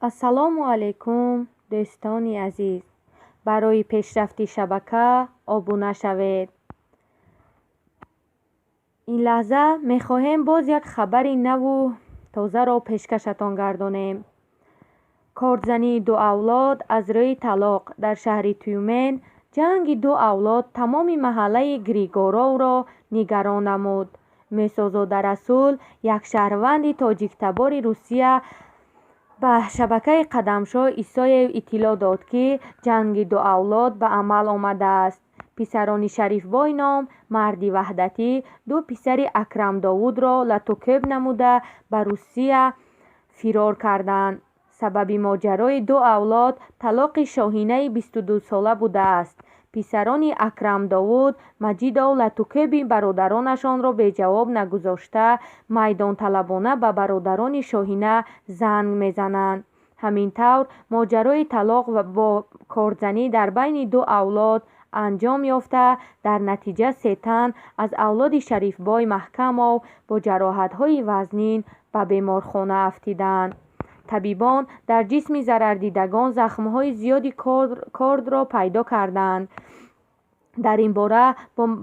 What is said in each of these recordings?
Ассалому алайкум, дӯстони азиз! Барои пешрафти шабака обуна шавед. Ин лаҳза мехоҳем боз як хабари наву тозаро пешкашатон гардонем. Кордзании ду авлод аз рӯи талоқ дар шаҳри Тюмен. Ҷанги ду авлод тамоми маҳаллаи Григоровро нигарон намуд. Мӯсозода Расул, як шаҳрванди тоҷиктабори Русия, ба шабакаи Қадамшоҳ Исоев иттилоъ дод, ки ҷанги ду авлод ба амал омадааст. Писарони Шарифбой ном марди ваҳдатӣ ду писари Акрам Довудро латукӯб намуда, ба Русия фирор карданд. Сабаби моҷарои ду авлод талоқи Шоҳинаи 22-сола будааст. Писарони Акрам Довуд Маҷидов латукӯби бародаронашонро беҷавоб нагузошта, майдонталабона ба бародарони Шоҳина занг мезананд. Ҳамин тавр, моҷарои талоқ бо кордзанӣ дар байни ду авлод анҷом ёфта, дар натиҷа се тан аз авлоди Шарифбой Маҳкамов бо ҷароҳатҳои вазнин ба беморхона афтиданд. Табибон дар ҷисми зарардидагон захмҳои зиёди кордро пайдо карданд. Дар ин бора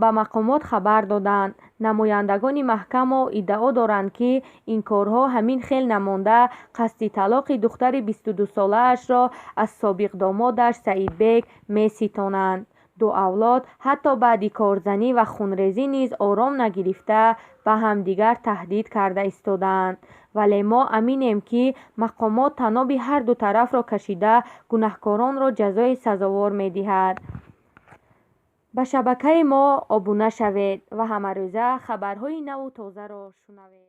ба мақомот хабар доданд. Намояндагони Маҳкамов иддао доранд, ки ин корҳо ҳамин хел намонда, қасди талоқи духтари 22-солаашро аз собиқ домодаш Саидбек меситонанд. Ду авлод ҳатто баъди кордзанӣ ва хунрезӣ низ ором нагирифта, ба ҳамдигар таҳдид карда истодаанд. Вале мо аминем, ки мақомот таноби ҳарду тарафро кашида, гунаҳкоронро ҷазои сазовор медиҳад. Ба шабакаи мо обуна шавед ва ҳамарӯза хабарҳои наву тозаро шунавед.